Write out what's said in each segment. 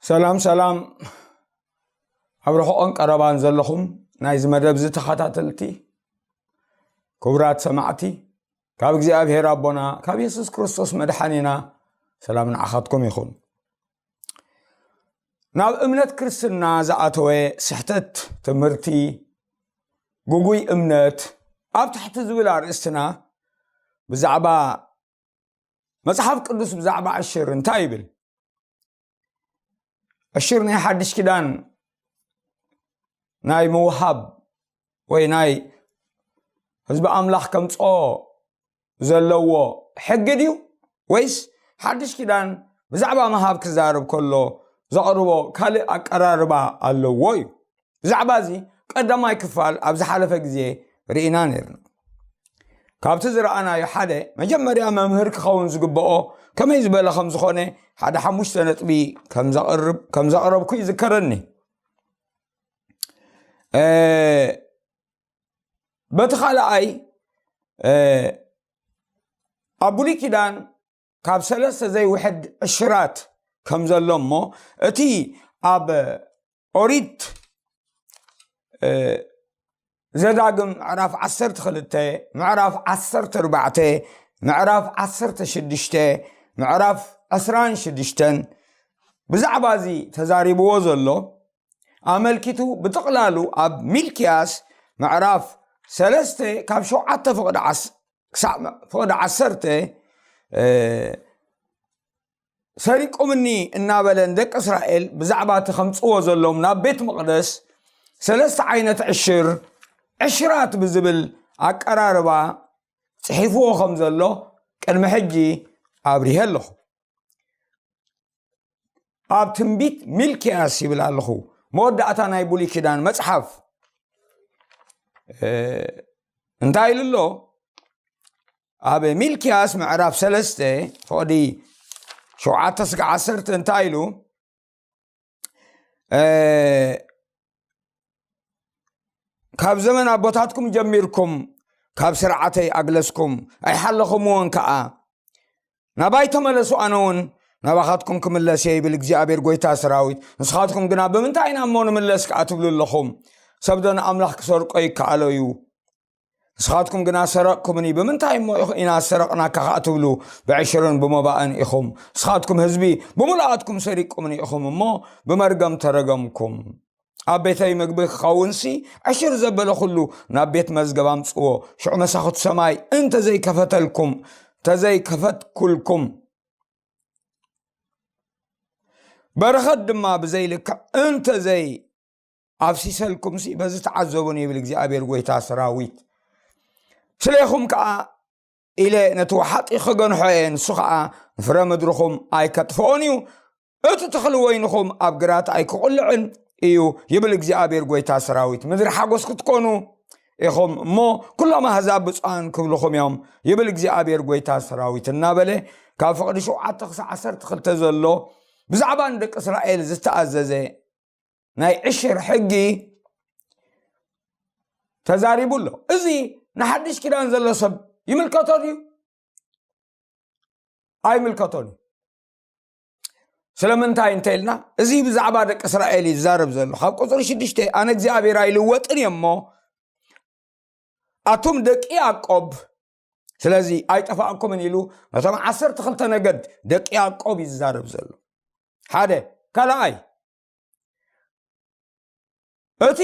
ሰላም ሰላም፣ ኣብ ርሑቕን ቀረባን ዘለኹም ናይዚ መደብ እዚ ተኸታተልቲ፣ ክቡራት ሰማዕቲ፣ ካብ እግዚኣብሔር ኣቦና ካብ የሱስ ክርስቶስ መድሓኒና ሰላም ንዓኻትኩም ይኹን። ናብ እምነት ክርስትና ዝኣተወ ስሕተት ትምህርቲ፣ ግጉይ እምነት ኣብ ትሕቲ ዝብል ኣርእስትና ብዛዕባ መጽሓፍ ቅዱስ ብዛዕባ ዕሽር እንታይ ይብል? ዕሽር ናይ ሓድሽ ኪዳን ናይ ምውሃብ ወይ ናይ ህዝቢ ኣምላኽ ከምጽኦ ዘለዎ ሕጊ ድዩ? ወይስ ሓድሽ ኪዳን ብዛዕባ ምሃብ ክዛረብ ከሎ ዘቕርቦ ካልእ ኣቀራርባ ኣለዎ እዩ? ብዛዕባ እዚ ቀዳማይ ክፋል ኣብ ዝሓለፈ ግዜ ርኢና ነርና። ካብቲ ዝረኣናዮ ሓደ፣ መጀመርያ መምህር ክኸውን ዝግብኦ ከመይ ዝበለ ከም ዝኾነ ሓደ ሓሙሽተ ነጥቢ ከም ዘቕርብ-፣ ከም ዘቕረብኩ ይዝከረኒ። እ፣ በቲ ካልኣይ፣ እ፣ ኣብ ብሉይ ኪዳን ካብ ሰለስተ ዘይውሕድ ዕሽራት ከም ዘሎ እሞ፣ እቲ ኣብ ኦሪት፣ እ፣ ዘዳግም ምዕራፍ ዓሰርተ ክልተ፣ ምዕራፍ ዓሰርተ ኣርባዕተ፣ ምዕራፍ ዓሰርተ ሽዱሽተ፣ ምዕራፍ ዕስራን ሽዱሽተን ብዛዕባ እዚ ተዛሪብዎ ዘሎ ኣመልኪቱ፣ ብጥቕላሉ ኣብ ሚልክያስ ምዕራፍ ሰለስተ ካብ ሸውዓተ ፍቕዲ ዓስ-፣ ክሳዕ ፍቕዲ ዓሰርተ፣ እ፣ ሰሪቁምኒ እናበለ ንደቂ እስራኤል ብዛዕባ እቲ ከምጽዎ ዘሎም ናብ ቤት መቕደስ ሰለስተ ዓይነት ዕሽር፣ ዕሽራት ብዝብል ኣቀራርባ ጽሒፍዎ ከም ዘሎ ቅድሚ ሕጂ ኣብሪሀ ኣለኹ። ኣብ ትንቢት ሚልክያስ ይብል ኣለኹ፣ መወዳእታ ናይ ብሉይ ኪዳን መጽሓፍ፣ እ፣ እንታይ ኢሉ ኣሎ? ኣብ ሚልክያስ ምዕራፍ ሰለስተ ፍቕዲ ሸውዓተ ስጋዕ ዓሰርተ እንታይ ኢሉ? እ፣ ካብ ዘመን ኣቦታትኩም ጀሚርኩም ካብ ስርዓተይ ኣግለስኩም ኣይሓለኹምዎን ከኣ። ናባይ ተመለሱ፣ ኣነ እውን ናባኻትኩም ክምለስ እየ፣ ይብል እግዚኣብሔር ጎይታ ሰራዊት። ንስኻትኩም ግና፣ "ብምንታይ ኢና እሞ ንምለስ?" ከኣ ትብሉ ኣለኹም። ሰብ ዶ ንኣምላኽ ክሰርቆ ይከኣሎ እዩ? ንስኻትኩም ግና፣ "ሰረቕኩምኒ፣ ብምንታይ እሞ ኢኹ-፣ ኢና ዝሰረቕናካ?" ከኣ ትብሉ፣ ብዕሽርን ብመባእን ኢኹም። ንስኻትኩም ህዝቢ ብምሉኣትኩም ሰሪቅኩምኒ ኢኹም እሞ፣ ብመርገም ተረገምኩም። ኣብ ቤተይ ምግቢ ክኸውንሲ፣ ዕሽር ዘበለ ኩሉ ናብ ቤት መዝገብ ኣምጽዎ። ሽዑ መሳኹቲ ሰማይ እንተዘይከፈተልኩም፣ እንተዘይከፈትኩልኩም፣ በረኸት ድማ ብዘይልክዕ እንተዘይ ኣብሲሰልኩምሲ፣ በዚ ተዓዘቡኒ፣ ይብል እግዚኣብሔር ጎይታ ሰራዊት። ስሌኹም ከኣ ኢለ ነቲ ወሓጢ ክገንሖ እየ፣ ንሱ ኸኣ ንፍረ ምድርኹም ኣይከጥፍኦን እዩ፣ እቲ ተኽሊ ወይንኹም ኣብ ግራት ኣይክቕልዕን እዩ፣ ይብል እግዚኣብሔር ጎይታ ሰራዊት። ምድሪ ሓጎስ ክትኮኑ ኢኹም እሞ፣ ኩሎም ኣህዛብ ብፁዓን ክብልኹም እዮም፣ ይብል እግዚኣብሔር ጎይታ ሰራዊት፣ እናበለ ካብ ፍቕዲ ሸውዓተ ክሳዕ ዓሰርተ ክልተ ዘሎ ብዛዕባ ንደቂ እስራኤል ዝተኣዘዘ ናይ ዕሽር ሕጊ ተዛሪቡ ኣሎ። እዚ ንሓድሽ ኪዳን ዘሎ ሰብ ይምልከቶ ድዩ? ኣይምልከቶን እዩ። ስለምንታይ እንተ ኢልና፣ እዚ ብዛዕባ ደቂ እስራኤል እዩ ዝዛረብ ዘሎ። ካብ ቁጽሪ ሽዱሽተ፣ "ኣነ እግዚኣብሔር ኣይልወጥን እየ እሞ፣ ኣቱም ደቂ ያዕቆብ፣ ስለዚ ኣይጠፋእኩምን" ኢሉ ነቶም ዓሰርተ ክልተ ነገድ ደቂ ያዕቆብ እዩ ዝዛረብ ዘሎ። ሓደ። ካልኣይ፣ እቲ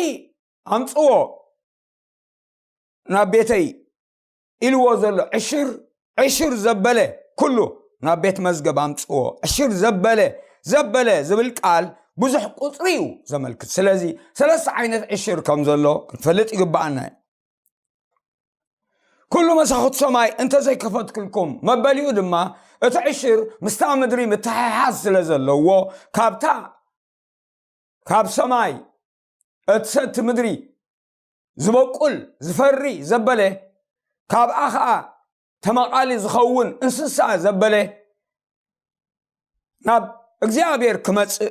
ኣምጽዎ ናብ ቤተይ ኢልዎ ዘሎ ዕሽር፣ ዕሽር ዘበለ ኩሉ ናብ ቤት መዝገብ ኣምጽዎ። ዕሽር ዘበለ፣ ዘበለ ዝብል ቃል ብዙሕ ቁጽሪ እዩ ዘመልክት። ስለዚ ሰለስተ ዓይነት ዕሽር ከም ዘሎ ክንፈልጥ ይግብኣና እዩ። ኩሉ መሳኹት ሰማይ እንተዘይከፈትክልኩም፣ መበሊኡ ድማ እቲ ዕሽር ምስታ ምድሪ ምትሕሓዝ ስለ ዘለዎ፣ ካብታ ካብ ሰማይ እትሰቲ ምድሪ ዝበቁል ዝፈሪ ዘበለ፣ ካብኣ ኸኣ ተመቓሊ ዝኸውን እንስሳ ዘበለ ናብ እግዚኣብሔር ክመጽእ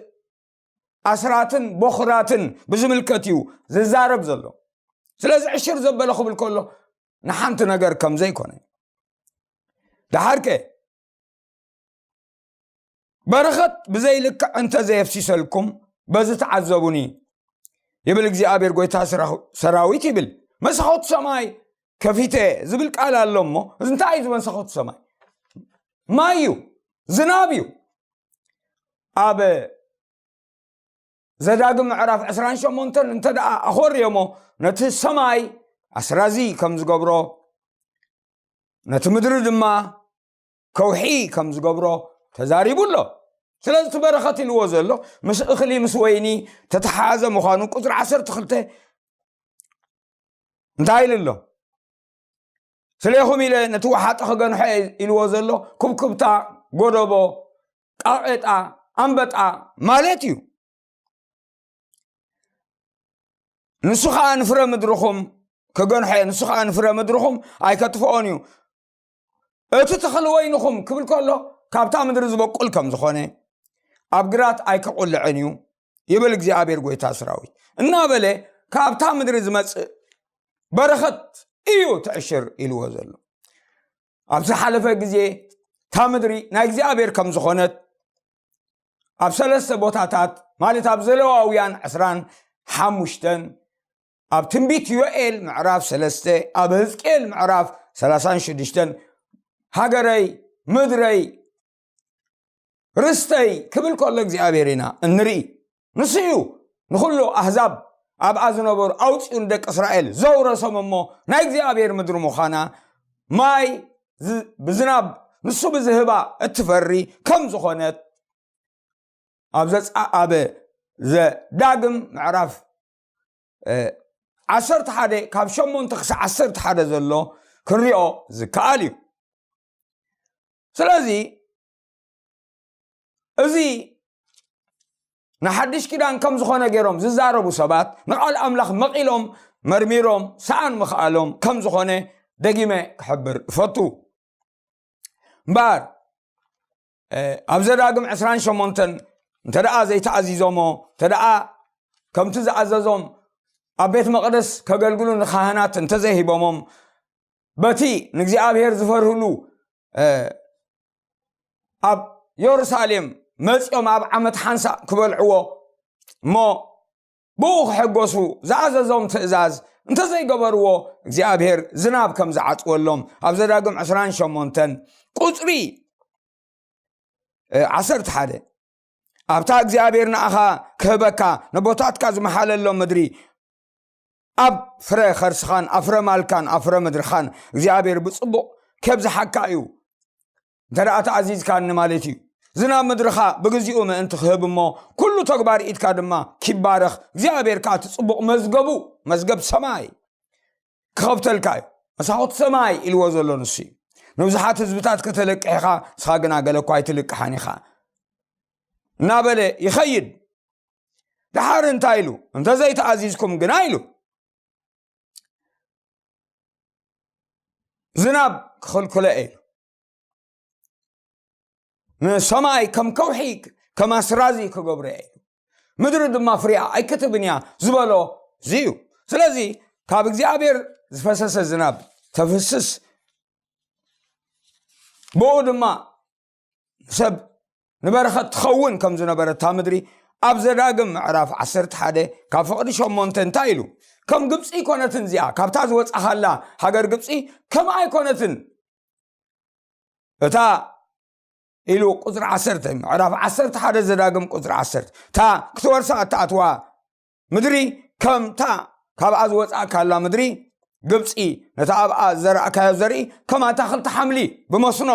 ኣስራትን ቦኽራትን ብዝምልከት እዩ ዝዛረብ ዘሎ። ስለዚ ዕሽር ዘበለ ክብል ከሎ ንሓንቲ ነገር ከም ዘይኮነ። ደሓርከ በረኸት ብዘይልክዕ እንተ ዘየፍሲሰልኩም በዚ ተዓዘቡኒ፣ ይብል እግዚኣብሔር ጎይታ ሰራዊት ይብል። መሳኹት ሰማይ ከፊተ ዝብል ቃል ኣሎ እሞ፣ እዚ እንታይ እዩ? ዝመሳኹት ሰማይ ማይ እዩ፣ ዝናብ እዩ። ኣብ ዘዳግም ምዕራፍ ዕስራን ሸሞንተን እንተ ደኣ ኣኾርዮሞ፣ ነቲ ሰማይ ኣስራዚ ከም ዝገብሮ፣ ነቲ ምድሪ ድማ ከውሒ ከም ዝገብሮ ተዛሪቡ ኣሎ። ስለዚ እቲ በረኸት ኢልዎ ዘሎ ምስ እኽሊ ምስ ወይኒ ተተሓሓዘ ምዃኑ ቁፅሪ ዓሰርተ ክልተ እንታይ ኢሉ ኣሎ? ስሌኹም ኢለ ነቲ ወሓጠ ክገንሖ እየ ኢልዎ ዘሎ ኩብኩብታ፣ ጎደቦ፣ ቃቄጣ፣ ኣንበጣ ማለት እዩ። ንሱ ኸዓ ንፍረ ምድርኹም ክገንሖ እየ፣ ንሱ ኸዓ ንፍረ ምድርኹም ኣይከጥፍኦን እዩ። እቲ ተኽሊ ወይንኹም ክብል ከሎ ካብታ ምድሪ ዝበቁል ከም ዝኾነ ኣብ ግራት ኣይከቑልዕን እዩ ይብል እግዚኣብሔር ጎይታ ሰራዊት እናበለ ካብታ ምድሪ ዝመጽእ በረኸት እዩ ትዕሽር ኢልዎ ዘሎ። ኣብ ዝሓለፈ ግዜ እታ ምድሪ ናይ እግዚኣብሔር ከም ዝኾነት ኣብ ሰለስተ ቦታታት ማለት ኣብ ዘለዋውያን ዕስራን ሓሙሽተን ኣብ ትንቢት ዮኤል ምዕራፍ ሰለስተ ኣብ ህዝቅኤል ምዕራፍ ሰላሳን ሽዱሽተን ሃገረይ ምድረይ ርስተይ ክብል ከሎ እግዚኣብሔር ኢና እንርኢ። ንሱ እዩ ንኹሉ ኣህዛብ ኣብኣ ዝነበሩ ኣውፅኡ ንደቂ እስራኤል ዘውረሶም እሞ ናይ እግዚኣብሔር ምድሪ ምዃና ማይ ብዝናብ ንሱ ብዝህባ እትፈሪ ከም ዝኾነት ኣብ ዘጻ ኣብ ዘዳግም ምዕራፍ ዓሰርተ ሓደ ካብ ሸሞንተ ክሳብ ዓሰርተ ሓደ ዘሎ ክንሪኦ ዝከኣል እዩ። ስለዚ እዚ ንሓድሽ ኪዳን ከም ዝኾነ ገይሮም ዝዛረቡ ሰባት ንቓል ኣምላኽ መቒሎም መርሚሮም ሰኣን ምኽኣሎም ከም ዝኾነ ደጊመ ክሕብር እፈቱ። እምበኣር ኣብ ዘዳግም ዕስራን ሸሞንተን እንተ ደኣ ዘይተኣዚዞሞ እንተ ደኣ ከምቲ ዝኣዘዞም ኣብ ቤት መቕደስ ከገልግሉ ንኻህናት እንተዘይሂቦሞም በቲ ንእግዚኣብሔር ዝፈርህሉ ኣብ የሩሳሌም መጺኦም ኣብ ዓመት ሓንሳእ ክበልዕዎ እሞ ብኡ ክሕጎሱ ዝኣዘዞም ትእዛዝ እንተዘይገበርዎ እግዚኣብሔር ዝናብ ከም ዝዓጽወሎም ኣብ ዘዳግም ዕስራን ሸሞንተን ቁጽሪ ዓሰርተ ሓደ ኣብታ እግዚኣብሔር ንኣኻ ክህበካ ነቦታትካ ዝመሓለሎ ምድሪ ኣብ ፍረ ኸርስኻን ኣብ ፍረ ማልካን ኣብ ፍረ ምድርኻን እግዚኣብሔር ብጽቡቕ ከብዝሓካ እዩ። እንተ ደኣ ተኣዚዝካኒ ማለት እዩ። ዝናብ ምድርኻ ብግዚኡ ምእንቲ ክህብ እሞ ኩሉ ተግባር ኢድካ ድማ ኪባረኽ እግዚኣብሔር ከኣ እቲ ጽቡቕ መዝገቡ መዝገብ ሰማይ ክኸፍተልካ እዩ። መሳኹት ሰማይ ኢልዎ ዘሎ ንሱ እዩ። ንብዙሓት ህዝብታት ከተለቅሕ ኢኻ፣ ንስኻ ግና ገለ እኳ ኣይትልቅሓን ኢኻ እናበለ ይኸይድ። ደሓር እንታይ ኢሉ? እንተዘይተኣዚዝኩም ግና ኢሉ ዝናብ ክኽልክሎ እየ ኢሉ። ንሰማይ ከም ከውሒ ከም ኣስራዚ ክገብሮ እየ ኢሉ። ምድሪ ድማ ፍሪያ ኣይክትብን እያ ዝበሎ እዚ እዩ። ስለዚ ካብ እግዚኣብሔር ዝፈሰሰ ዝናብ ተፍስስ ብኡ ድማ ንሰብ ንበረኸት ትኸውን ከም ዝነበረ እታ ምድሪ ኣብ ዘዳግም ምዕራፍ ዓሰርተ ሓደ ካብ ፍቕዲ ሸሞንተ እንታይ ኢሉ? ከም ግብፂ ኣይኮነትን እዚኣ፣ ካብታ ዝወፃኻላ ሃገር ግብፂ ከም ኣይኮነትን እታ ኢሉ ቁፅሪ ዓሰርተ ምዕራፍ ዓሰርተ ሓደ ዘዳግም ቁፅሪ ዓሰርተ እታ ክትወርሳ እትኣትዋ ምድሪ ከምታ ካብኣ ዝወፃእካላ ምድሪ ግብፂ ነታ ኣብኣ ዘርኣካዮ ዘርኢ ከም ኣታኽልቲ ሓምሊ ብመስኖ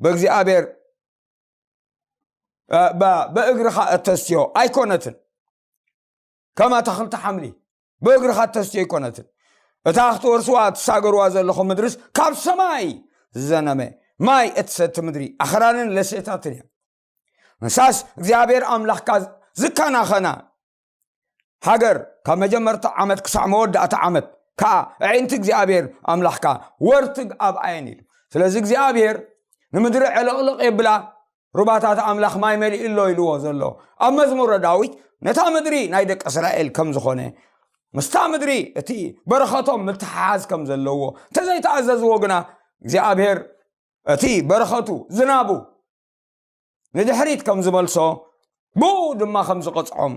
ብእግዚኣብሔር ብእግርኻ እተስትዮ ኣይኮነትን። ከም ኣታኽልቲ ሓምሊ ብእግርኻ እተስትዮ ኣይኮነትን። እታ ክትወርስዋ ትሳገርዋ ዘለኹም ምድርስ ካብ ሰማይ ዝዘነመ ማይ እትሰቲ ምድሪ ኣኽራንን ለሴታትን እያ። ንሳስ እግዚኣብሔር ኣምላኽካ ዝከናኸና ሃገር ካብ መጀመርታ ዓመት ክሳዕ መወዳእታ ዓመት ከኣ ኣዒንቲ እግዚኣብሔር ኣምላኽካ ወርትግ ኣብኣየን ኢሉ። ስለዚ እግዚኣብሔር ንምድሪ ዕልቕልቕ የብላ፣ ሩባታት ኣምላኽ ማይ መሊኡ ኣሎ ኢልዎ ዘሎ ኣብ መዝሙረ ዳዊት ነታ ምድሪ ናይ ደቂ እስራኤል ከም ዝኾነ ምስታ ምድሪ እቲ በረኸቶም ምትሓሓዝ ከም ዘለዎ እንተዘይተኣዘዝዎ ግና እግዚኣብሔር እቲ በረኸቱ ዝናቡ ንድሕሪት ከም ዝመልሶ፣ ብኡ ድማ ከም ዝቐጽዖም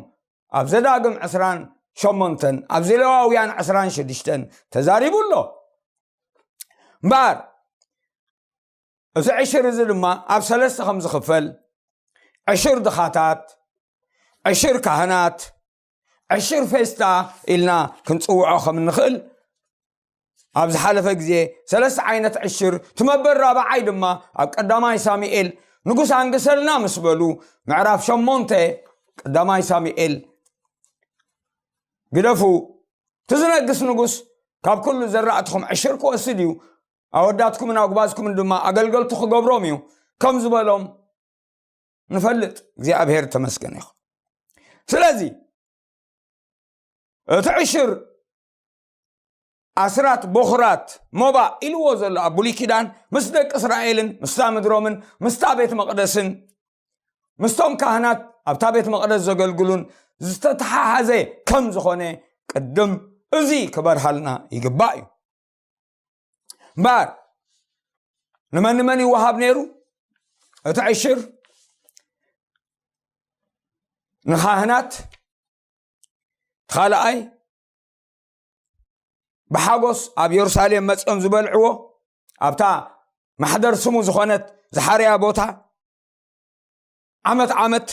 ኣብ ዘዳግም ዕስራን ሸሞንተን፣ ኣብ ዘሌዋውያን ዕስራን ሽዱሽተን ተዛሪቡ ኣሎ። እምበኣር፣ እዚ ዕሽር እዚ ድማ ኣብ ሰለስተ ከም ዝኽፈል፣ ዕሽር ድኻታት፣ ዕሽር ካህናት፣ ዕሽር ፌስታ ኢልና ክንጽውዖ ከም እንኽእል፣ ኣብ ዝሓለፈ ግዜ ሰለስተ ዓይነት ዕሽር፣ እቲ መበል ራብዓይ ድማ ኣብ ቀዳማይ ሳሙኤል ንጉስ ኣንግሰልና ምስ በሉ፣ ምዕራፍ ሸሞንተ ቀዳማይ ሳሙኤል፣ ግደፉ፣ እቲ ዝነግስ ንጉስ ካብ ኩሉ ዘራእትኹም ዕሽር ክወስድ እዩ፣ ኣወዳትኩምን ኣጉባዝኩምን ድማ ኣገልገልቱ ክገብሮም እዩ ከም ዝበሎም ንፈልጥ። እግዚኣብሔር ተመስገን ይኹን። ስለዚ እቲ ዕሽር ኣስራት ቦኽራት ሞባእ ኢልዎ ዘሎ ኣብ ብሉይ ኪዳን ምስ ደቂ እስራኤልን ምስታ ምድሮምን ምስታ ቤት መቕደስን ምስቶም ካህናት ኣብታ ቤት መቕደስ ዘገልግሉን ዝተተሓሓዘ ከም ዝኾነ ቅድም እዚ ክበርሃልና ይግባእ እዩ። እምበኣር ንመን ንመን ይወሃብ ነይሩ? እቲ ዕሽር ንኻህናት፣ እቲ ካልኣይ ብሓጎስ ኣብ የሩሳሌም መጺኦም ዝበልዕዎ፣ ኣብታ ማሕደር ስሙ ዝኾነት ዝሓርያ ቦታ ዓመት ዓመት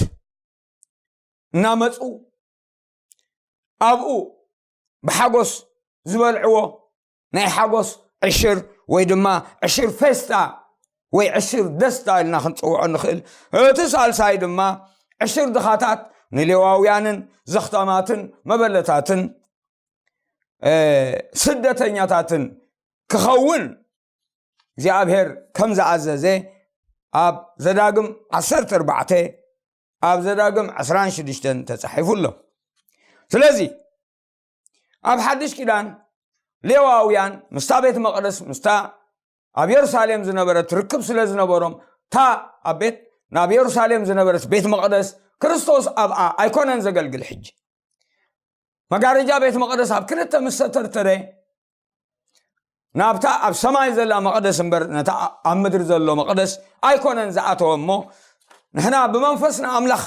እናመጹ ኣብኡ ብሓጎስ ዝበልዕዎ ናይ ሓጎስ ዕሽር ወይ ድማ ዕሽር ፌስታ ወይ ዕሽር ደስታ ኢልና ክንጽውዖ ንኽእል። እቲ ሳልሳይ ድማ ዕሽር ድኻታት ንሌዋውያንን ዘኽታማትን መበለታትን፣ እ፣ ስደተኛታትን ክኸውን እግዚኣብሔር ከም ዝኣዘዘ ኣብ ዘዳግም ዓሰርተ ኣርባዕተ፣ ኣብ ዘዳግም ዕስራን ሽዱሽተን ተጻሒፉ ኣሎ። ስለዚ ኣብ ሓድሽ ኪዳን ሌዋውያን ምስታ ቤት መቕደስ፣ ምስታ ኣብ የሩሳሌም ዝነበረት ርክብ ስለ ዝነበሮም፣ እታ ኣብ ቤት፣ ናብ የሩሳሌም ዝነበረት ቤት መቕደስ ክርስቶስ ኣብኣ ኣይኮነን ዘገልግል። ሕጂ መጋረጃ ቤት መቕደስ ኣብ ክልተ ምስ ተተርተረ፣ ናብታ ኣብ ሰማይ ዘላ መቕደስ እምበር ነታ ኣብ ምድሪ ዘሎ መቕደስ ኣይኮነን ዝኣተወ እሞ፣ ንሕና ብመንፈስ ንኣምላኽ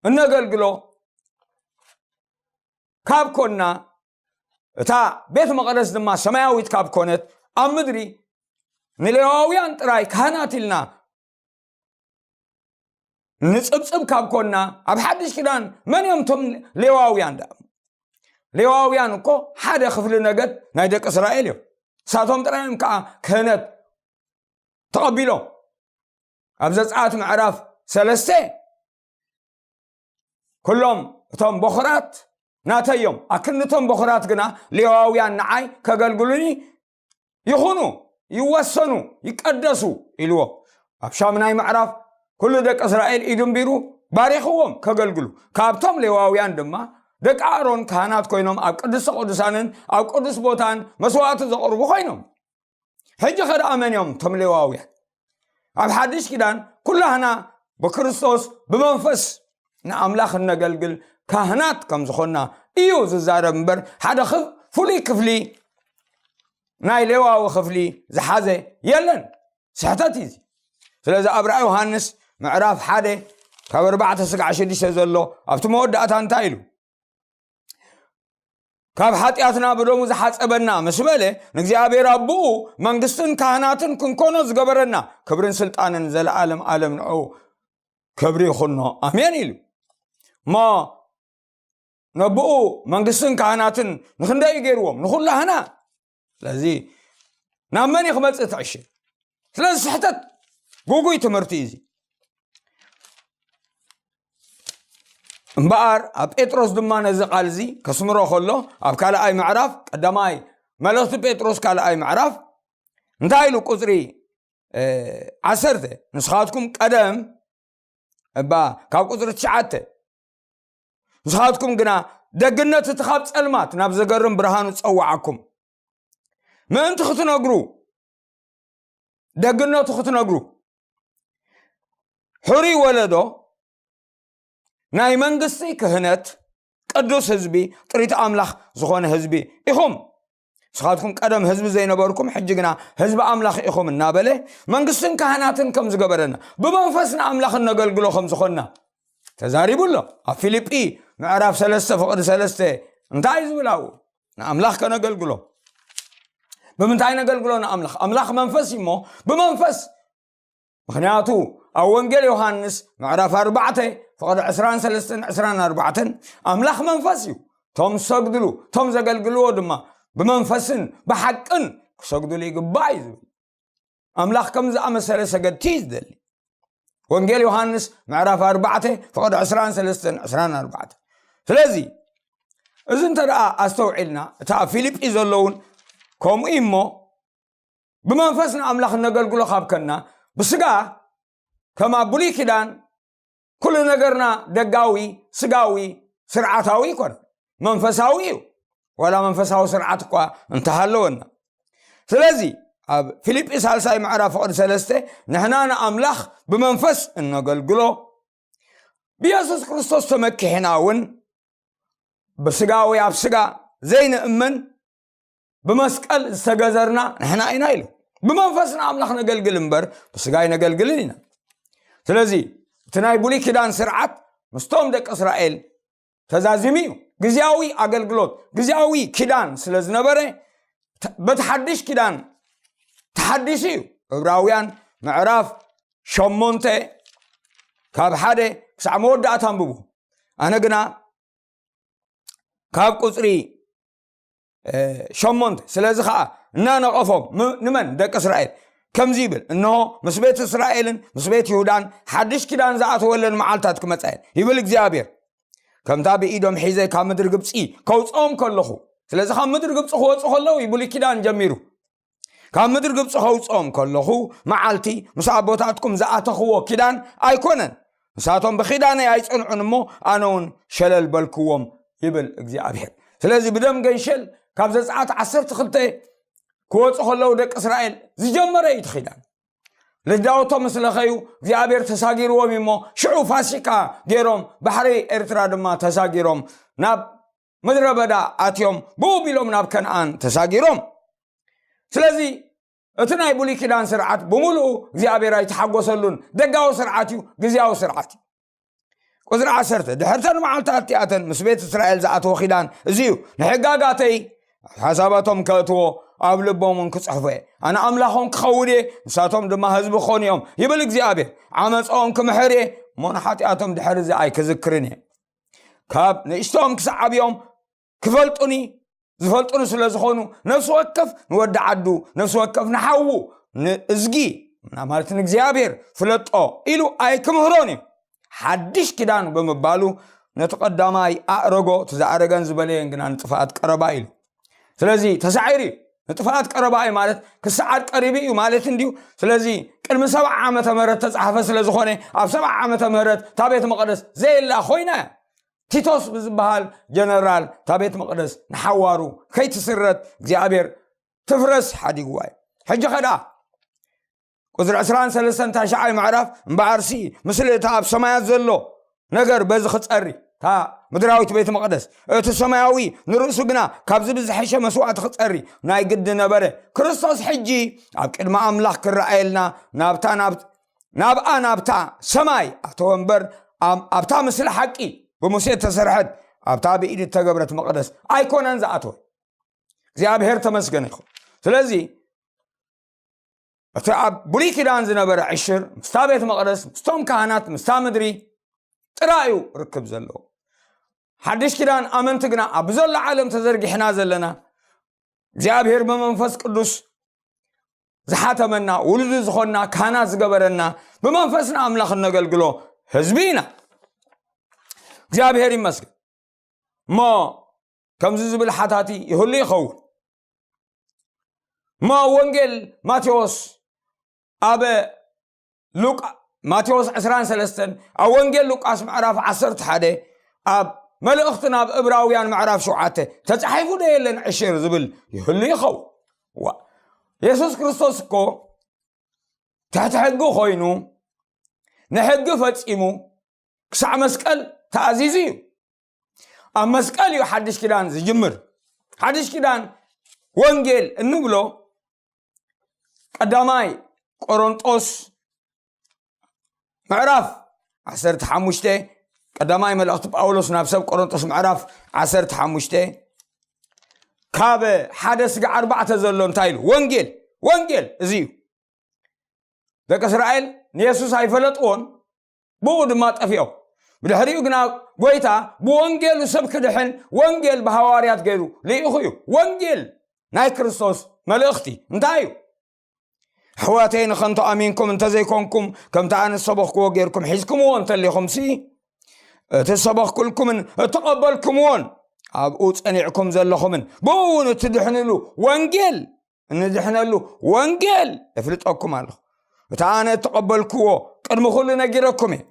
እነገልግሎ ካብ ኮና፣ እታ ቤት መቕደስ ድማ ሰማያዊት ካብ ኮነት፣ ኣብ ምድሪ ንሌዋውያን ጥራይ ካህናት ኢልና ንጽብጽብ ካብ ኮና፣ ኣብ ሓድሽ ኪዳን መን እዮም እቶም ሌዋውያን ደኣ? ሌዋውያን እኮ ሓደ ክፍሊ ነገድ ናይ ደቂ እስራኤል እዮም። ንሳቶም ጥራይ እዮም ከዓ ክህነት ተቐቢሎም። ኣብ ዘጸኣት ምዕራፍ ሰለስተ፣ ኩሎም እቶም በኹራት ናተይ እዮም፣ ኣክንቶም በኹራት ግና ሌዋውያን ንዓይ ከገልግሉኒ ይኹኑ፣ ይወሰኑ፣ ይቀደሱ ኢልዎ። ኣብ ሻምናይ ምዕራፍ ኩሉ ደቂ እስራኤል ኢዱ እምቢሩ ባሪኽዎም ከገልግሉ። ካብቶም ሌዋውያን ድማ ደቂ ኣሮን ካህናት ኮይኖም ኣብ ቅድስተ ቅዱሳንን ኣብ ቅዱስ ቦታን መስዋዕቲ ዘቕርቡ ኮይኖም። ሕጂ ኸ ደኣ መን እዮም እቶም ሌዋውያን? ኣብ ሓድሽ ኪዳን ኩላህና ብክርስቶስ ብመንፈስ ንኣምላኽ እነገልግል ካህናት ከም ዝኾንና እዩ ዝዛረብ እምበር፣ ሓደ ኽ-፣ ፍሉይ ክፍሊ ናይ ሌዋዊ ክፍሊ ዝሓዘ የለን። ስሕተት እዩ እዚ። ስለዚ ኣብ ራእይ ዮሃንስ ምዕራፍ ሓደ ካብ ኣርባዕተ ስጋዕ ሽዱሽተ ዘሎ ኣብቲ መወዳእታ እንታይ ኢሉ? ካብ ሓጢኣትና ብደሙ ዝሓጸበና ምስ በለ፣ ንእግዚኣብሔር ኣቦኡ መንግስትን ካህናትን ክንኮኖ ዝገበረና፣ ክብርን ስልጣንን ዘለኣለም ኣለም ንዕኡ ክብሪ ይኹኖ፣ ኣሜን ኢሉ። እሞ ነብኡ መንግስትን ካህናትን ንኽንደይ እዩ ገይርዎም? ንኹላህና። ስለዚ ናብ መን እዩ ክመጽእ እቲ ዕሽር? ስለዚ ስሕተት፣ ጉጉይ ትምህርቲ እዩ እዚ። እምበኣር ኣብ ጴጥሮስ ድማ ነዚ ቃል እዚ ከስምሮ ከሎ፣ ኣብ ካልኣይ ምዕራፍ፣ ቀዳማይ መልእኽቲ ጴጥሮስ ካልኣይ ምዕራፍ እንታይ ኢሉ? ቁጽሪ፣ እ፣ ዓሰርተ፣ "ንስኻትኩም ቀደም" እባ ካብ ቁጽሪ ትሽዓተ፣ "ንስኻትኩም ግና ደግነት እቲ ካብ ጸልማት ናብ ዘገርም ብርሃኑ ጸዋዓኩም ምእንቲ ክትነግሩ፣ ደግነቱ ክትነግሩ፣ ሕሩይ ወለዶ፣ ናይ መንግስቲ ክህነት፣ ቅዱስ ህዝቢ፣ ጥሪት ኣምላኽ ዝኾነ ህዝቢ ኢኹም። ንስኻትኩም ቀደም ህዝቢ ዘይነበርኩም፣ ሕጂ ግና ህዝቢ ኣምላኽ ኢኹም እናበለ መንግስትን ካህናትን ከም ዝገበረና፣ ብመንፈስ ንኣምላኽ እነገልግሎ ከም ዝኾንና ተዛሪቡ ኣሎ። ኣብ ፊልጲ ምዕራፍ ሰለስተ ፍቕዲ ሰለስተ እንታይ እዩ ዝብል ኣብኡ? ንኣምላኽ ከነገልግሎ። ብምንታይ ነገልግሎ ንኣምላኽ? ኣምላኽ መንፈስ እዩ እሞ፣ ብመንፈስ። ምኽንያቱ ኣብ ወንጌል ዮሃንስ ምዕራፍ ኣርባዕተ ፍቕዲ ዕስራን ሰለስተን ዕስራን ኣርባዕተን፣ ኣምላኽ መንፈስ እዩ፣ ቶም ዝሰግድሉ፣ ቶም ዘገልግልዎ ድማ ብመንፈስን ብሓቅን ክሰግድሉ ይግባእ እዩ ዝብል። ኣምላኽ ከም ዝኣመሰለ ሰገድቲ እዩ ዝደሊ። ወንጌል ዮሃንስ ምዕራፍ ኣርባዕተ ፍቕዲ ዕስራን ሰለስተን ዕስራን ኣርባዕተን። ስለዚ እዚ እንተ ደኣ ኣስተውዒልና፣ እታ ኣብ ፊልጲ ዘለውን ከምኡ እዩ እሞ፣ ብመንፈስ ንኣምላኽ እነገልግሎ ካብ ከና፣ ብስጋ ከም ኣብ ብሉይ ኪዳን ኩሉ ነገርና ደጋዊ፣ ስጋዊ፣ ስርዓታዊ ይኮነ፣ መንፈሳዊ እዩ። ዋላ መንፈሳዊ ስርዓት እኳ እንተሃለወና። ስለዚ ኣብ ፊልጲ ሳልሳይ ምዕራፍ ፍቕዲ ሰለስተ፣ ንሕና ንኣምላኽ ብመንፈስ እነገልግሎ፣ ብየሱስ ክርስቶስ ተመኪሕና እውን ብስጋ ወይ ኣብ ስጋ ዘይንእመን፣ ብመስቀል ዝተገዘርና ንሕና ኢና ኢሉ። ብመንፈስ ንኣምላኽ ነገልግል እምበር ብስጋ ኣይነገልግልን ኢና። ስለዚ እቲ ናይ ብሉይ ኪዳን ስርዓት ምስቶም ደቂ እስራኤል ተዛዚሙ እዩ። ግዝያዊ ኣገልግሎት፣ ግዝያዊ ኪዳን ስለ ዝነበረ፣ ተ-፣ በቲ ሓድሽ ኪዳን ተሓዲሱ እዩ። ዕብራውያን ምዕራፍ ሸሞንተ ካብ ሓደ ክሳዕ መወዳእታ ኣንብቡ። ኣነ ግና ካብ ቁጽሪ፣ እ፣ ሸሞንተ፣ ስለዚ ኸዓ እናነቐፎም፣ ም-፣ ንመን? ደቂ እስራኤል። ከምዚ ይብል፣ እንሆ፣ ምስ ቤት እስራኤልን ምስ ቤት ይሁዳን ሓድሽ ኪዳን ዝኣተወለን መዓልታት ክመጻ እየን፣ ይብል እግዚኣብሔር። ከምታ ብኢዶም ሒዘ ካብ ምድሪ ግብጺ ከውጽኦም ከለኹ፣ ስለዚ ካብ ምድሪ ግብጺ ክወጹ ከለዉ እዩ ብሉይ ኪዳን ጀሚሩ። ካብ ምድሪ ግብጺ ከውጽኦም ከለኹ መዓልቲ ምስ ኣቦታትኩም ዝኣተኽዎ ኪዳን ኣይኮነን። ንሳቶም ብኪዳነይ ኣይጸንዑን እሞ፣ ኣነ እውን ሸለል በልክዎም፣ ይብል እግዚኣብሔር። ስለዚ ብደም ገንሸል ካብ ዘጸኣት ዓሰርተ ክልተ ክወጹ ከለዉ ደቂ እስራኤል ዝጀመረ እዩ እቲ ኪዳን። ልዳውቶም ምስ ለኸዩ እግዚኣብሔር ተሳጊርዎም እዩ እሞ፣ ሽዑ ፋሲካ ገይሮም ባሕሪ ኤርትራ ድማ ተሳጊሮም ናብ ምድረ በዳ ኣትዮም፣ ብኡ ቢሎም ናብ ከነኣን ተሳጊሮም። ስለዚ እቲ ናይ ብሉይ ኪዳን ስርዓት ብምሉኡ እግዚኣብሔር ኣይተሓጎሰሉን። ደጋዊ ስርዓት እዩ፣ ግዝያዊ ስርዓት እዩ። ቁጽሪ ዓሰርተ፣ ድሕርተን መዓልታት እቲኣተን ምስ ቤት እስራኤል ዝኣተወ ኪዳን እዚ እዩ፣ ንሕጋጋተይ ኣብ ሓሳባቶም ከእትዎ፣ ኣብ ልቦም እውን ክጽሕፎ እየ። ኣነ ኣምላኾም ክኸውን እየ፣ ንሳቶም ድማ ህዝቢ ክኾኑ እዮም፣ ይብል እግዚኣብሔር። ዓመፃኦም ክምሕር እየ፣ እሞ ንሓጢኣቶም ድሕሪ እዚ ኣይክዝክርን እየ። ካብ ንእሽቶም ክሳዕ ዓብዮም ክፈልጡኒ፣ ዝፈልጡኒ ስለ ዝኾኑ፣ ነፍሲ ወከፍ ንወዲ ዓዱ፣ ነፍሲ ወከፍ ንሓዉ፣ ንእዝጊ፣ ማለት ንእግዚኣብሔር ፍለጦ ኢሉ ኣይክምህሮን እዩ። ሓድሽ ኪዳን ብምባሉ ነቲ ቀዳማይ ኣእረጎ፣ እቲ ዝኣረገን ዝበለየን ግና ንጥፍኣት ቀረባ ኢሉ። ስለዚ ተሳዒሩ እዩ። ንጥፍኣት ቀረባ እዩ ማለት ክሰዓር ቀሪቡ እዩ ማለት እንድዩ። ስለዚ ቅድሚ ሰብዓ ዓመተ ምህረት ተጻሕፈ ስለ ዝኾነ፣ ኣብ ሰብዓ ዓመተ ምህረት እታ ቤተ መቕደስ ዘየላ ኮይና እያ። ቲቶስ ብዝበሃል ጀነራል እታ ቤት መቕደስ ንሓዋሩ ከይትስረት እግዚኣብሔር ትፍረስ ሓዲግዋ እዩ። ሕጂ ኸዳ ቁጽሪ ዕስራን ሰለስተን ታሽዓይ ምዕራፍ እምበኣርሲ፣ ምስሊ እታ ኣብ ሰማያት ዘሎ ነገር በዚ ክጸሪ፣ እታ ምድራዊት ቤት መቕደስ፣ እቲ ሰማያዊ ንርእሱ ግና ካብዚ ብዝሐሸ መስዋዕቲ ክጸሪ ናይ ግዲ ነበረ። ክርስቶስ ሕጂ ኣብ ቅድሚ ኣምላኽ ክረኣየልና ናብታ፣ ናብ ናብኣ ናብታ ሰማይ ኣተወ እምበር፣ ኣብ-፣ ኣብታ ምስሊ ሓቂ ብሙሴ እተሰርሐት ኣብታ ብኢድ እተገብረት መቕደስ ኣይኮነን ዝኣተወ። እግዚኣብሔር ተመስገነ ይኹን። ስለዚ እቲ ኣብ ብሉይ ኪዳን ዝነበረ ዕሽር ምስታ ቤት መቕደስ፣ ምስቶም ካህናት፣ ምስታ ምድሪ ጥራይ እዩ ርክብ ዘለዎ። ሓድሽ ኪዳን ኣመንቲ ግና ኣብ ዘሎ ዓለም ተዘርጊሕና ዘለና፣ እግዚኣብሔር ብመንፈስ ቅዱስ ዝሓተመና፣ ውሉዱ ዝኾንና፣ ካህናት ዝገበረና፣ ብመንፈስና ኣምላኽ እነገልግሎ ህዝቢ ኢና። እግዚኣብሔር ይመስገን። እሞ ከምዚ ዝብል ሓታቲ ይህሉ ይኸውን። እሞ ኣብ ወንጌል ማቴዎስ፣ ኣብ ሉቃ-፣ ማቴዎስ ዕስራን ሰለስተን፣ ኣብ ወንጌል ሉቃስ ምዕራፍ ዓሰርተ ሓደ፣ ኣብ መልእኽቲ ናብ እብራውያን ምዕራፍ ሸውዓተ ተጻሒፉ ዶ የለን ዕሽር ዝብል ይህሉ ይኸውን። ዋ፣ የሱስ ክርስቶስ እኮ ትሕቲ ሕጊ ኮይኑ፣ ንሕጊ ፈጺሙ፣ ክሳዕ መስቀል ተኣዚዙ እዩ። ኣብ መስቀል እዩ ሓድሽ ኪዳን ዝጅምር። ሓድሽ ኪዳን ወንጌል እንብሎ ቀዳማይ ቆሮንጦስ ምዕራፍ ዓሰርተ ሓሙሽተ፣ ቀዳማይ መልእኽቲ ጳውሎስ ናብ ሰብ ቆሮንጦስ ምዕራፍ ዓሰርተ ሓሙሽተ ካብ ሓደ ስጋዕ ኣርባዕተ ዘሎ እንታይ ኢሉ? ወንጌል፣ ወንጌል እዚ እዩ። ደቂ እስራኤል ንየሱስ ኣይፈለጥዎን፣ ብኡ ድማ ጠፊኦም። ብድሕሪኡ ግና ጎይታ ብወንጌሉ ሰብ ክድሕን ወንጌል ብሃዋርያት ገይሩ ልኢኹ እዩ። ወንጌል ናይ ክርስቶስ መልእኽቲ እንታይ እዩ? ኣሕዋተይ፣ ንኸንቱ ኣሚንኩም እንተዘይኮንኩም፣ ከምቲ ኣነ ዝሰበኽክዎ ጌርኩም ሒዝኩምዎ እንተሊኹምሲ፣ እቲ ዝሰበኽኩልኩምን እተቐበልኩምዎን ኣብኡ ጸኒዕኩም ዘለኹምን ብኡ እውን እትድሕንሉ ወንጌል፣ እንድሕነሉ ወንጌል እፍልጠኩም ኣለኹ። እቲ ኣነ እተቐበልክዎ ቅድሚ ኩሉ ነጊረኩም እየ።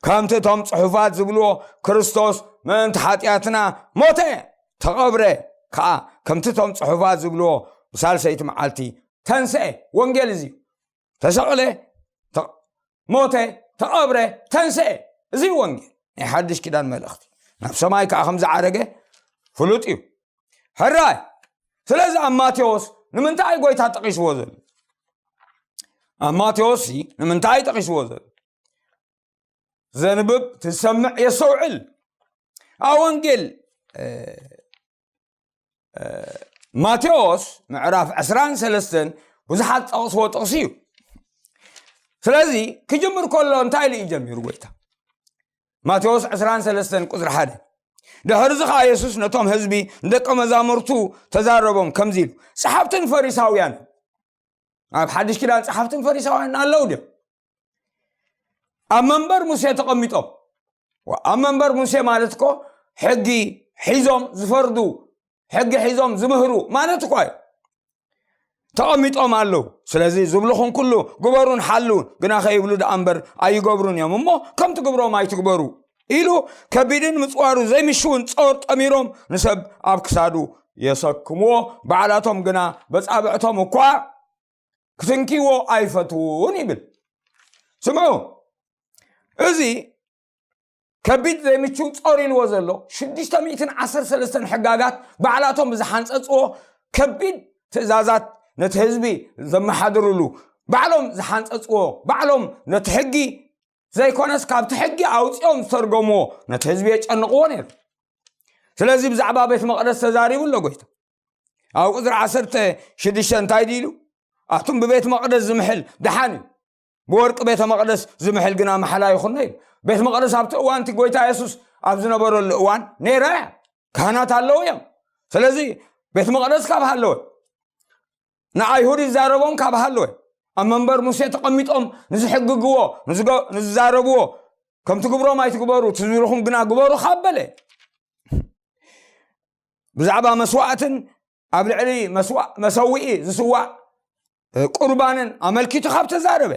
ከምቲ እቶም ጽሑፋት ዝብልዎ፣ ክርስቶስ ምእንቲ ሓጢኣትና ሞተ፣ ተቐብረ፣ ከኣ ከምቲ እቶም ጽሑፋት ዝብልዎ ብሳልሰይቲ መዓልቲ ተንስኤ። ወንጌል እዚ እዩ። ተሰቕለ፣ ተ-፣ ሞተ፣ ተቐብረ፣ ተንስኤ። እዚ እዩ ወንጌል። ናይ ሓድሽ ኪዳን መልእኽቲ። ናብ ሰማይ ከኣ ከም ዝዓረገ ፍሉጥ እዩ። ሕራይ። ስለዚ ኣብ ማቴዎስ ንምንታይ ጎይታ ጠቒስዎ ዘሎ? ኣብ ማቴዎስ ሲ ንምንታይ ጠቒስዎ ዘሎ? ዘንብብ፣ ትሰምዕ፣ የስተውዕል። ኣብ ወንጌል፣ እ፣ እ፣ ማቴዎስ ምዕራፍ ዕስራን ሰለስተን ብዙሓት ጠቕስዎ ጥቕሲ እዩ። ስለዚ ክጅምር ከሎ እንታይ ኢሉ እዩ ጀሚሩ ጎይታ? ማቴዎስ ዕስራን ሰለስተን ቁጽሪ ሓደ። ድሕሪ እዚ ኸኣ የሱስ ነቶም ህዝቢ ንደቀ መዛሙርቱ ተዛረቦም ከምዚ ኢሉ፣ ጸሓፍትን ፈሪሳውያን፣ ኣብ ሓድሽ ኪዳን ጸሓፍትን ፈሪሳውያን ኣለዉ ድዮም? ኣብ መንበር ሙሴ ተቐሚጦም። ዋ-፣ ኣብ መንበር ሙሴ ማለት እኮ ሕጊ ሒዞም ዝፈርዱ፣ ሕጊ ሒዞም ዝምህሩ ማለት እኮ እዩ። ተቐሚጦም ኣለዉ። ስለዚ ዝብልኹም ኩሉ ግበሩን ሓልዉን፣ ግና ከይብሉ ደኣ እምበር ኣይገብሩን እዮም። እሞ ከምቲ ግብሮም ኣይትግበሩ ኢሉ ከቢድን ምጽዋሩ ዘይምሽውን ጾር ጠሚሮም ንሰብ ኣብ ክሳዱ የሰክምዎ፣ ባዕላቶም ግና በጻብዕቶም እኳ ክትንኪዎ ኣይፈትዉን ይብል። ስምዑ፣ እዚ ከቢድ ዘይምችው ጾር ኢልዎ ዘሎ ሽዱሽተ ሚእትን ዓሰርተ ሰለስተን ሕጋጋት ባዕላቶም ብዝሓንጸጽዎ ከቢድ ትእዛዛት ነቲ ህዝቢ ዘመሓድርሉ፣ ባዕሎም ዝሓንጸጽዎ፣ ባዕሎም ነቲ ሕጊ ዘይኮነስ ካብቲ ሕጊ ኣውጺኦም ዝተርገምዎ ነቲ ህዝቢ የጨንቕዎ ነይሩ። ስለዚ ብዛዕባ ቤት መቕደስ ተዛሪቡ ኣሎ ጎይታ። ኣብ ቁጽሪ ዓሰርተ ሽዱሽተ እንታይ ድዩ ኢሉ? ኣቱም ብቤት መቕደስ ዝምሕል ደሓን እዩ፣ ብወርቂ ቤተ መቕደስ ዝምሕል ግና ማሕላ ይኹኖ ኢሉ። ቤት መቕደስ ኣብቲ እዋን እቲ ጎይታ የሱስ ኣብ ዝነበረሉ እዋን ነይራ እያ። ካህናት ኣለዉ እዮም። ስለዚ ቤት መቕደስ ካብ ሃለወ፣ ንኣይሁድ ይዛረቦም ካብ ሃለወ፣ ኣብ መንበር ሙሴ ተቐሚጦም ንዝሕግግዎ፣ ንዝገ-፣ ንዝዛረብዎ፣ ከምቲ ግብሮም ኣይትግበሩ፣ እቲ ዝብልኹም ግና ግበሩ ካብ በለ፣ ብዛዕባ መስዋእትን ኣብ ልዕሊ መስዋ-፣ መሰውኢ ዝስዋእ፣ እ፣ ቁርባንን ኣመልኪቱ ካብ ተዛረበ፣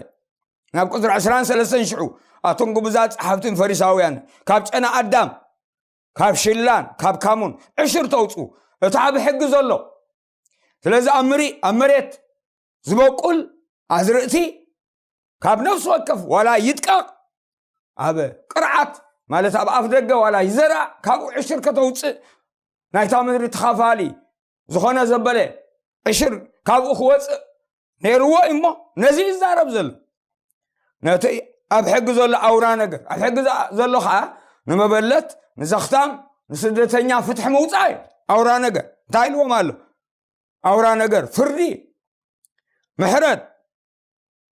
ናብ ቁጽሪ ዕስራን ሰለስተን ሽዑ፣ ኣቱም ግቡዛት ጸሓፍትን ፈሪሳውያን፣ ካብ ጨና ኣዳም፣ ካብ ሽላን ካብ ካሙን ዕሽር ተውጽኡ፣ እቲ ኣብ ሕጊ ዘሎ። ስለዚ ኣብ ምሪ-፣ ኣብ መሬት ዝበቁል ኣዝርእቲ ካብ ነፍሲ ወከፍ ዋላ ይድቀቕ፣ ኣብ ቅርዓት ማለት ኣብ ኣፍ ደገ ዋላ ይዘራእ፣ ካብኡ ዕሽር ከተውጽእ፣ ናይታ ምድሪ ተኻፋሊ ዝኾነ ዘበለ ዕሽር ካብኡ ክወጽእ ነይርዎ እዩ። እሞ ነዚ ይዛረብ ዘሎ። ነቲ ኣብ ሕጊ ዘሎ ኣውራ ነገር፣ ኣብ ሕጊ ዘ-፣ ዘሎ ኸዓ ንመበለት፣ ንዘኽታም፣ ንስደተኛ ፍትሒ ምውጻእ እዩ። ኣውራ ነገር እንታይ ኢልዎም ኣሎ? ኣውራ ነገር ፍርዲ፣ ምሕረት፣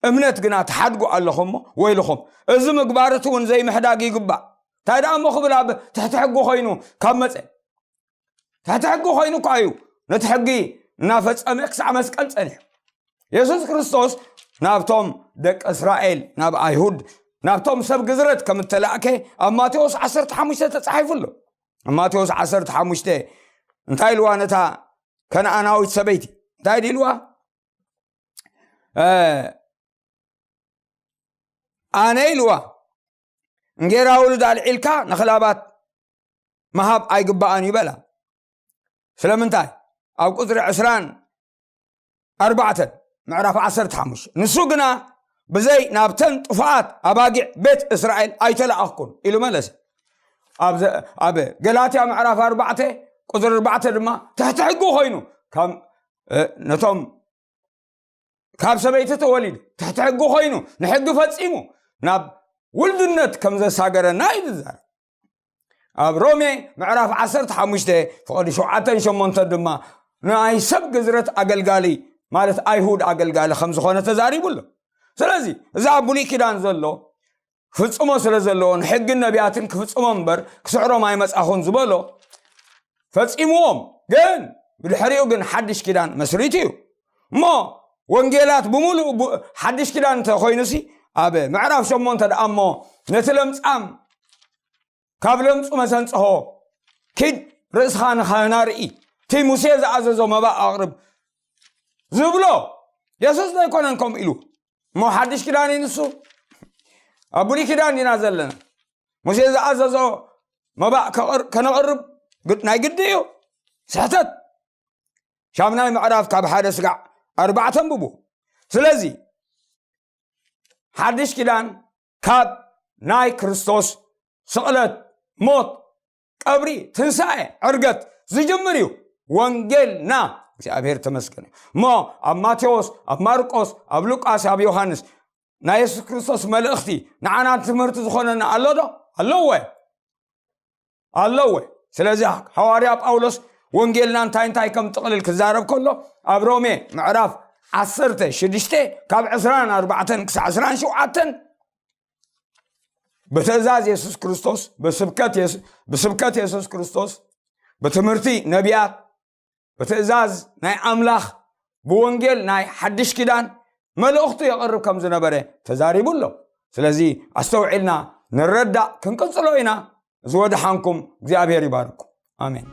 እምነት ግና ትሓድጉ ኣለኹም። እሞ ወይልኹም፣ እዚ ምግባር እቲ እውን ዘይምሕዳግ ይግባእ። እንታይ ደኣ እሞ ክብል ኣብ ትሕቲ ሕጊ ኮይኑ ካብ መጸ፣ ትሕቲ ሕጊ ኮይኑ እኳ እዩ ነቲ ሕጊ እናፈጸመ ክሳዕ መስቀል ጸኒሑ። የሱስ ክርስቶስ ናብቶም ደቂ እስራኤል፣ ናብ ኣይሁድ፣ ናብቶም ሰብ ግዝረት ከም እተላእከ ኣብ ማቴዎስ ዓሰርተ ሓሙሽተ ተጻሒፉ ኣሎ። ኣብ ማቴዎስ ዓሰርተ ሓሙሽተ እንታይ ኢልዋ ነታ ከነኣናዊት ሰበይቲ? እንታይ ኢልዋ? እ፣ ኣነ ኢልዋ፣ እንጌራ ውሉድ ኣልዒልካ ንኽላባት ምሃብ ኣይግባኣን እዩ በላ። ስለምንታይ? ኣብ ቁጽሪ ዕስራን ኣርባዕተን ምዕራፍ ዓሰርተ ሓሙሽተ፣ ንሱ ግና ብዘይ ናብተን ጥፉኣት ኣባጊዕ ቤት እስራኤል ኣይተላኣኽኩን ኢሉ መለሰ። ኣብ ዘ-፣ ኣብ ገላትያ ምዕራፍ ኣርባዕተ ቁጽሪ ኣርባዕተ ድማ ትሕቲ ሕጊ ኮይኑ ካብ ነቶም ካብ ሰበይቲ ተወሊዱ ትሕቲ ሕጊ ኮይኑ ንሕጊ ፈጺሙ ናብ ውልድነት ከም ዘሳገረና እዩ ዝዛረብ። ኣብ ሮሜ ምዕራፍ ዓሰርተ ሓሙሽተ ፍቕዲ ሸውዓተን ሸሞንተን ድማ ናይ ሰብ ግዝረት ኣገልጋሊ ማለት ኣይሁድ ኣገልጋሊ ከም ዝኾነ ተዛሪቡ ኣሎ። ስለዚ እዚ ኣብ ብሉይ ኪዳን ዘሎ ክፍጽሞ ስለ ዘለዎ ንሕግን ነቢያትን ክፍጽሞ እምበር ክስዕሮም ኣይመጻኹን ዝበሎ ፈጺምዎም። ግን ብድሕሪኡ ግን ሓድሽ ኪዳን መስሪቱ እዩ። እሞ ወንጌላት ብምሉእ ሓድሽ ኪዳን እንተኮይኑሲ ኣብ ምዕራፍ ሸሞንተ ደኣ እሞ ነቲ ለምጻም ካብ ለምጹ መሰንጽሆ ኪድ ርእስኻ ንኻህና ርኢ እቲ ሙሴ ዝኣዘዞ መባእ ኣቕርብ ዝብሎ የሱስ ዘይኮነን ከምኡ ኢሉ። እሞ ሓድሽ ኪዳን እዩ ንሱ። ኣብ ብሉይ ኪዳን ኢና ዘለና። ሙሴ ዝኣዘዞ መባእ ከነቕርብ ናይ ግዲ እዩ። ስሕተት። ሻምናይ ምዕራፍ ካብ ሓደ ስጋዕ ኣርባዕተ ኣንብቡ። ስለዚ ሓድሽ ኪዳን ካብ ናይ ክርስቶስ ስቕለት፣ ሞት፣ ቀብሪ፣ ትንሳኤ፣ ዕርገት ዝጅምር እዩ። ወንጌልና እግዚኣብሔር ተመስገን እዩ። እሞ ኣብ ማቴዎስ፣ ኣብ ማርቆስ፣ ኣብ ሉቃስ፣ ኣብ ዮሃንስ ናይ የሱስ ክርስቶስ መልእኽቲ ንዓና ትምህርቲ ዝኾነና ኣሎ ዶ? ኣለዎ ኣለዎ። ስለዚ ሃዋርያ ጳውሎስ ወንጌልና እንታይ እንታይ ከም ጥቕልል ክዛረብ ከሎ ኣብ ሮሜ ምዕራፍ ዓሰርተ ሽዱሽተ ካብ ዕስራን ኣርባዕተን ክሳዕ ዕስራን ሸውዓተን ብትእዛዝ የሱስ ክርስቶስ ብስብከት የሱስ ክርስቶስ ብትምህርቲ ነቢያት ብትእዛዝ ናይ ኣምላኽ ብወንጌል ናይ ሓድሽ ኪዳን መልእኽቱ የቕርብ ከም ዝነበረ ተዛሪቡ ኣሎ። ስለዚ ኣስተውዒልና ንረዳእ ክንቅጽሎ ኢና። ዝወድሓንኩም እግዚኣብሔር ይባርኩም። ኣሜን።